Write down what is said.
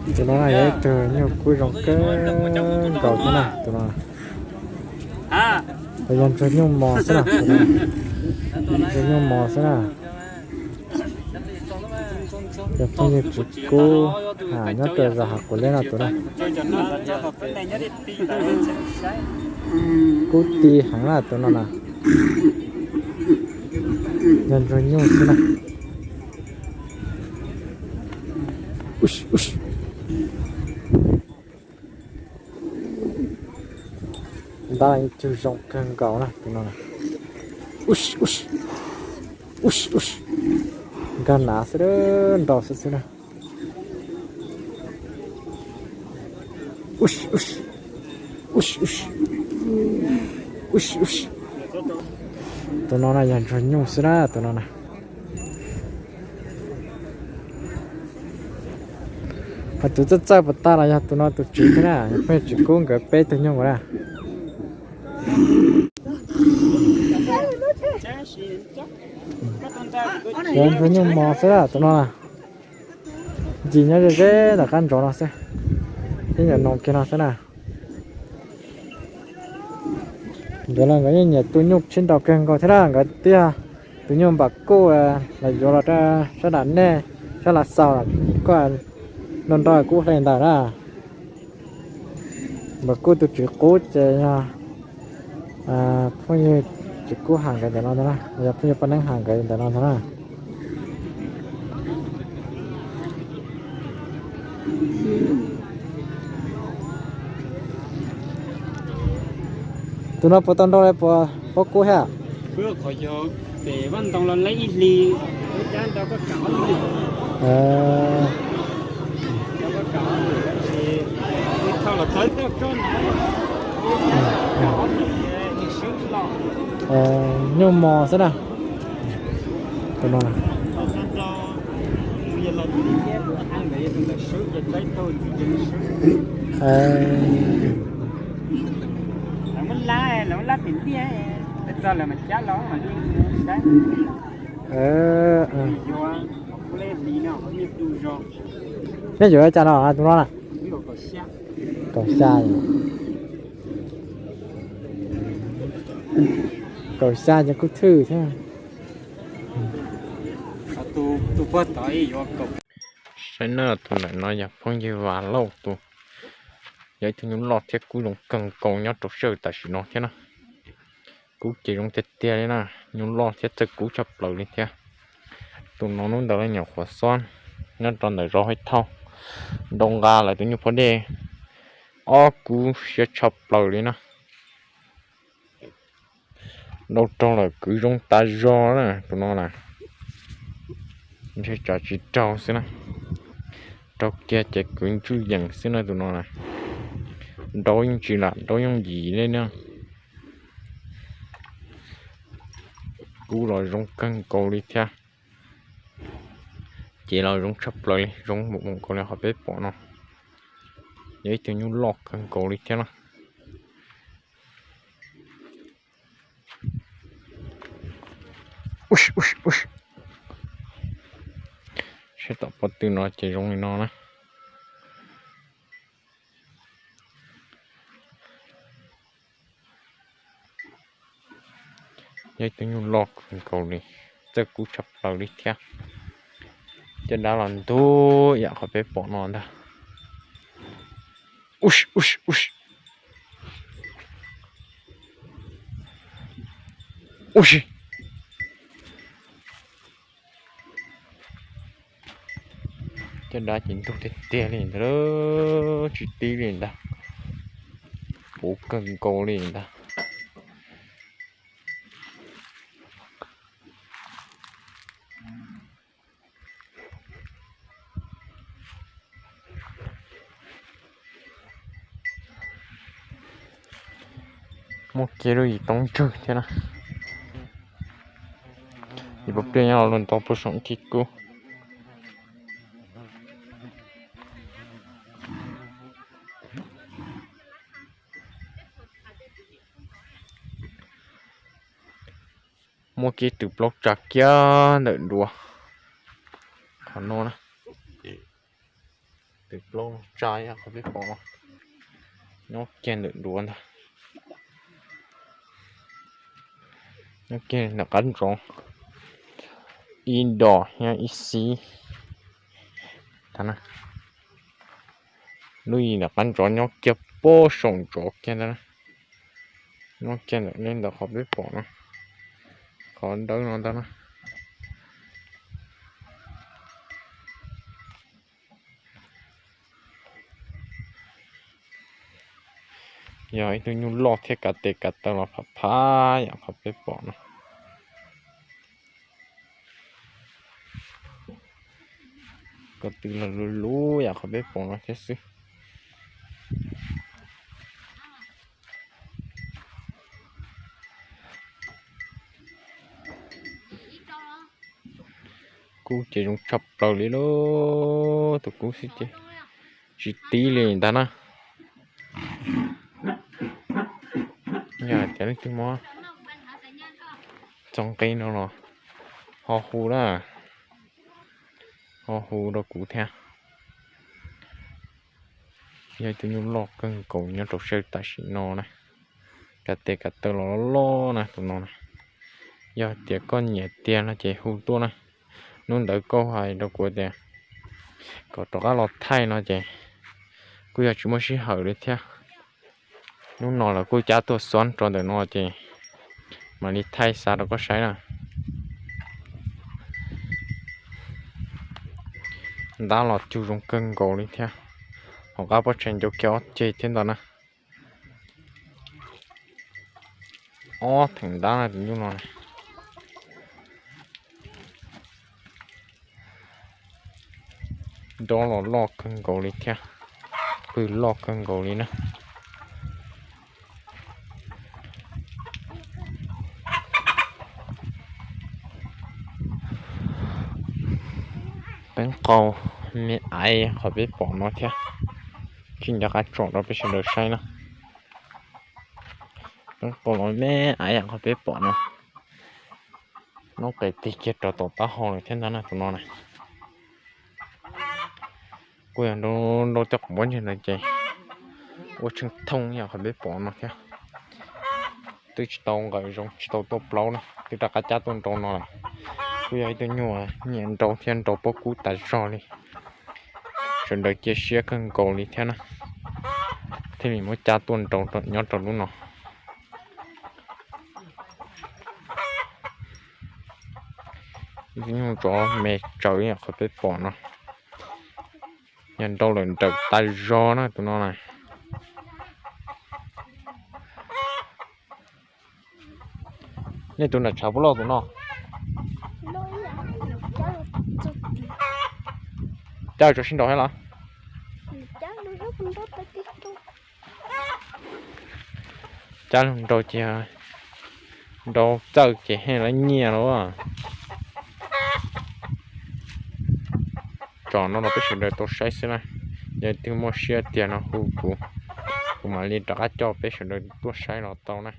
Tus no yog ib tug nyuj kub zoo kawg nkaus thiab na, tus no. Tus yog ntsuag nyuj mos xwb na, ntsuag nyuj mos xwb na. Yog phooj ywg tsis kub, nyob rau zos Hav Quav Leb no tus na. Kub ti heev na tus no na. Yog ntsuag nyuj xwb na. Ntab ib tug zoo kawg nkaus na tus no. Nkag nav xwb, nrau xwb xwb na. Tus no na yog ntsuag nyuj xwb na tus no na. Ho tus txawj txawj puas tag los yog tus no tus tswv thiab na, yog phooj ywg tsis kub nkawd peb tug nyuj nkaus na. Yog ntsuag nyuj mos xwb tus no na. Ncig nyob ze ze ntawm qab ntsov no xwb, thiab nyuam no kiag no xwb na. Nkawd los nkawd yeej nyiam tu nyuj sib nraus kawg nkaus thiab na, nkawd twb yog tus nyuj npam kuj los yuav los rau sab dam nej, sab Lav Xaus, koj nrau nrau kuj hle ntawm na. Npam kuj tus tswv qub ces yog phooj ywg tsis kub has nkawd ntawm no ntag na, yog phooj ywg poj neeb has nkawd ntawm no ntag na. Tus no puas tau nrau li puas paub kub thiab? Nyuj mos xwb na. Tus no na. Nej yuav cas no tus no na? Kaum xya, kaum xya ces kuj thwj thiab. Saib na, tus ntawm no yog phooj ywg Vam Lauj tus, yog ib tug nyuj loj thiab kub zoo kawg nkaus nyob rau sij hawm tam sim no thiab na. Kub ces zoo tiag tiag li na, nyuj loj thiab txawj kub tshaj plaws li thiab. Tus no hnub ntawd lawv nyuam qhuav xob nyob rau ntawm zos Haib Thauj, nrau nqa lawv tus nyuj phab dej, ob kub siab tshaj plaws li na. Nrau raug lawm kwv zoo tas zog na tus no na. Ntshe tsam tsis raug xwb na, raug kiag ces kwv ntswj yees xwb na tus no na. Nrau yeej tsis lam nrau yooj yim li na. Kub los zoo kawg nkaus li thiab. Ces los zoo tshaj plaws li, zoo mus mus nkaus li qhov peb pom no. Yog ib tug nyuj loj kawg nkaus li thiab na. Saib tom pob tw no ces zoo li no na. Yog ib tug nyuj loj kawg nkaus li, txawj kub tshaj plaws li thiab. Caj dab los ntug yam qhov peb pom no ntag. Ub si, ub si, ub si. Ub si. Caj dab ces ntug tiag tiag li ntag, tsis tib li ntag, puv kawg nkaus li ntag. Muaj kiag lub yim toob ntswg thiab na. Yim pab pliaj nyob los luag ntau puag saum khib kub. Muaj kiag tws plaub tsa kiag ntawm duav qhov no na. Tws plaub tsa ib yam qhov peb pom no. Nyob kiag ntawm duav ntag. Nyob kiag ntawm qab ntsov, ib dos nyob ib xib. Lub yim ntawm qab ntsov nyob kiag puag saum ntsov kiag ntag na. Nyob kiag ntawm li ntawm qhov peb pom no, qhov dawb no ntag na. Yog ib tug nyuj loj thiab kav tes kav taw los pham phab yam qhov peb pom no. Ko tw los luv luv yam qhov peb pom no thiab xwb. Kub ces zoo tshaj plaws li lauj, tus kub xwb ces tsis tib li ntag na. Yog tias leej twg muab txog nqi no los ho hu na, ho hu rau kuv thiab. Yog ib tug nyuj loj kawg nkaus nyob rau sawv tam sim no na. Kav tes kav taw los loj loj na tus no na. Yog tias koj nyiam tiag no ces hu tuaj na. Hnub ntawd koj hais rau kuv tias kom rov qab los thaij no ces kuj yog tsis muaj sij hawm li thiab. Hnub no lawv kuj cab tuaj xob rau ntawm no ces mam li thaij xa rau koj saib na. Ntab los cug zoo kawg nkaus li thiab. Hauv qab pob tsaig ncau kiag ob ceg thiab ntag na. Ob theem ntab na tus nyuj no. Nrov los loj kawg nkaus li thiab, pw loj kawg nkaus li na. Peeb qau me aiv qhov peb pom no thiab, tsis nco qab tsom rau peb sawv daws saib na. Peeb qau los me aiv yam qhov peb pom no, noob qes tig kiag rau tom taub hau lawm thiab ntag na tus no na. Kuj yog nrau coj quav ntseg ntawd ces ua tsheej thooj yam qhov peb pom no thiab. Twb tsis tau nqawm zoo tsis tau tuaj plaub na, twb rov qab cab tuaj nrau no lawm. Kuj yog ib tug nyuj nyiam nrau thiab nrau pob kub tas zog li. Sawv daws cia siab kawg nkaus li thiab na, thiaj li muab cab tuaj nrau nyob rau lub no. Ib tug nyuj tsov me tsawv yam qhov peb pom no, yog nrau lawm nrawm tas zog na tus no na. Nej tus nram tshav puas loj tus no? Cab tso sib nraus thiab los? Cab los nrau ces nrau txawj ces heev lawv nyiam los. Tsom no los peb sawv daws tau saib xwb na. Yog twg muaj siab tiag no hu kuv, kuv mam li rov qab coj peb sawv daws tuaj saib los tau na.